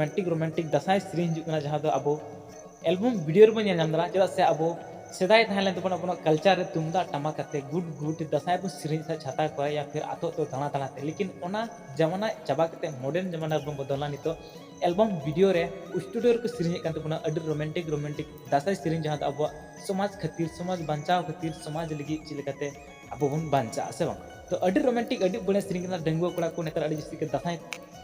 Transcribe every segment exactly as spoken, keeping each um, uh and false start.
Romantic romantic ᱫᱟᱸᱥᱟᱭ ᱥᱮᱨᱮᱧ ᱦᱤᱡᱩᱜ ᱠᱟᱱᱟ, ᱡᱟᱦᱟᱸ ᱫᱚ ᱟᱵᱚ ᱮᱞᱵᱟᱢ ᱵᱷᱤᱰᱤᱭᱳ ᱨᱮᱵᱚᱱ ᱧᱮᱞ ᱧᱟᱢ ᱫᱟᱲᱮᱭᱟᱜᱼᱟ᱾ ᱪᱮᱫᱟᱜ ᱥᱮ ᱟᱵᱚ ᱥᱮᱫᱟᱭ ᱛᱟᱦᱮᱸ ᱞᱮᱱ ᱛᱟᱵᱚᱱᱟ ᱟᱵᱚᱱᱟᱜ ᱠᱟᱞᱪᱟᱨ ᱨᱮ ᱛᱩᱢᱫᱟᱜ ᱴᱟᱢᱟᱠ ᱟᱛᱮ ᱜᱩᱰ ᱜᱩᱰ ᱫᱟᱸᱥᱟᱭ ᱵᱚᱱ ᱥᱮᱨᱮᱧ ᱮᱫ ᱛᱟᱦᱮᱸᱫ, ᱪᱷᱟᱛᱟ ᱠᱚᱨᱮ ᱭᱟ ᱯᱷᱤᱨ ᱟᱛᱳ ᱟᱛᱳ ᱫᱟᱬᱟ ᱫᱟᱬᱟ ᱛᱮ᱾ ᱞᱮᱠᱤᱱ ᱚᱱᱟ ᱡᱟᱢᱟᱱᱟ ᱪᱟᱵᱟ ᱠᱟᱛᱮ ᱢᱚᱰᱟᱨᱱ ᱡᱟᱢᱟᱱᱟ ᱨᱮᱵᱚᱱ ᱵᱚᱫᱚᱞᱟ ᱱᱤᱛᱚᱜ᱾ ᱮᱞᱵᱟᱢ ᱵᱷᱤᱰᱤᱭᱳ ᱨᱮ ᱥᱴᱩᱰᱤᱭᱳ ᱨᱮᱠᱚ ᱥᱮᱨᱮᱧᱮᱫ ᱠᱟᱱ ᱛᱟᱵᱚᱱᱟ ᱟᱹᱰᱤ ᱨᱳᱢᱟᱱᱴᱤᱠ ᱨᱳᱢᱟᱱᱴᱤᱠ ᱫᱟᱸᱥᱟᱭ ᱥᱮᱨᱮᱧ, ᱡᱟᱦᱟᱸ ᱫᱚ ᱟᱵᱚᱣᱟᱜ ᱥᱚᱢᱟᱡᱽ ᱠᱷᱟᱹᱛᱤᱨ, ᱥᱚᱢᱟᱡᱽ ᱵᱟᱧᱪᱟᱣ ᱠᱷᱟᱹᱛᱤᱨ, ᱥᱚᱢᱟᱡᱽ ᱞᱟᱹᱜᱤᱫ ᱪᱮᱫ ᱞᱮᱠᱟᱛᱮ ᱟᱵᱚ ᱵᱚᱱ ᱵᱟᱧᱪᱟᱜᱼᱟ, ᱥᱮ ᱵᱟᱝ? ᱛᱚ ᱟᱹᱰᱤ ᱨᱳᱢᱟᱱᱴᱤᱠ, ᱟᱹᱰᱤ ᱵᱟᱹᱲᱤᱡ ᱥᱮᱨᱮᱧ ᱠᱟᱱᱟ᱾ ᱰᱟᱺᱜᱩᱣᱟᱹ ᱠᱚᱲᱟ ᱠᱚ ᱱᱮᱛᱟᱨ ᱟᱹᱰᱤ ᱡᱟᱹᱥᱛᱤ ᱜᱮ ᱫᱟᱸᱥᱟᱭ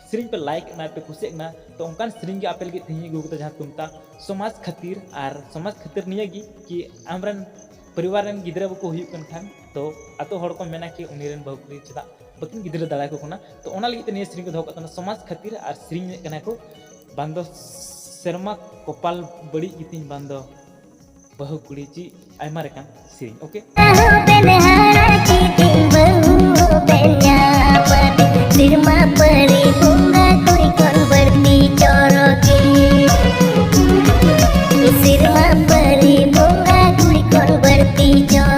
ᱥᱮᱨᱮᱧ ᱯᱮ ᱞᱟᱭᱤᱠ ᱮᱫ ᱠᱟᱱᱟ, ᱯᱮ ᱠᱩᱥᱤᱭᱟᱜ ᱠᱟᱱᱟ᱾ ᱛᱚ ᱚᱱᱠᱟᱱ ᱥᱮᱨᱮᱧ ᱜᱮ ᱟᱯᱮ ᱞᱟᱹᱜᱤᱫ ᱛᱮᱦᱮᱧ ᱟᱹᱜᱩ ᱠᱟᱫᱟ, ᱡᱟᱦᱟᱸ ᱛᱩᱢᱫᱟᱜ ᱥᱚᱢᱟᱡᱽ ᱠᱷᱟᱹᱛᱤᱨ᱾ ᱟᱨ ᱥᱚᱢᱟᱡᱽ ᱠᱷᱟᱹᱛᱤᱨ ᱱᱤᱭᱟᱹ ᱜᱮ ᱠᱤ ᱟᱢᱨᱮᱱ ᱯᱚᱨᱤᱵᱟᱨ ᱨᱮᱱ ᱜᱤᱫᱽᱨᱟᱹ ᱵᱟᱠᱚ ᱦᱩᱭᱩᱜ ᱠᱟᱱ ᱠᱷᱟᱱ, ᱛᱚ ᱟᱛᱳ ᱦᱚᱲ ᱠᱚ ᱢᱮᱱᱟ ᱠᱤ ᱩᱱᱤ ᱨᱮᱱ ᱵᱟᱹᱦᱩ ᱠᱩᱲᱤ ᱪᱮᱫᱟᱜ ᱵᱟᱹᱠᱤᱱ ᱜᱤᱫᱽᱨᱟᱹ ᱫᱟᱲᱮ ᱟᱠᱚ ᱠᱟᱱᱟ᱾ ᱛᱚ ᱚᱱᱟ ᱞᱟᱹᱜᱤᱫ ᱛᱮ ᱱᱤᱭᱟᱹ ᱥᱮᱨᱮᱧ ᱠᱚ ᱫᱚᱦᱚ ᱠᱟᱜ ᱛᱟᱵᱚᱱᱟ, ᱥᱚᱢᱟᱡᱽ ᱠᱷᱟᱹᱛᱤᱨ᱾ ᱟᱨ ᱥᱮᱨᱮᱧ ᱮᱫ ᱠᱟᱱᱟ ᱠᱚ, ᱵᱟᱝ ᱫᱚ ᱥᱮᱨᱢᱟ ᱠᱚᱯᱟᱞ ᱵᱟᱹᱲᱤᱡ ᱜᱮᱛᱤᱧ, ᱵᱟᱝ ᱫᱚ ᱵᱟᱹᱦᱩ ᱠᱩᱲᱤ, ᱪᱮᱫ ᱟᱭᱢᱟ ᱞᱮᱠᱟᱱ ᱥᱮᱨᱮᱧ᱾ ᱳᱠᱮ᱾ ᱵᱟᱹᱦᱩ ᱵᱮᱱ ᱦᱟᱨᱟ ᱠᱮᱫᱤᱧ, ᱵᱟᱹᱦᱩ ᱵᱮᱱ ᱧᱟᱯᱟᱫ, ᱥᱮᱨᱢᱟ ᱯᱟᱹᱨᱤ ᱵᱚᱸᱜᱟ ᱠᱩᱲᱤ ᱠᱷᱚᱱ ᱵᱟᱹᱲᱛᱤ ᱪᱚᱨᱚᱠᱤ᱾ ᱥᱮᱨᱢᱟ ᱯᱟᱹᱨᱤ ᱵᱚᱸᱜᱟ ᱠᱩᱲᱤ ᱠᱷᱚᱱ ᱵᱟᱹᱲᱛᱤ ᱪᱚᱨᱚᱠᱤ᱾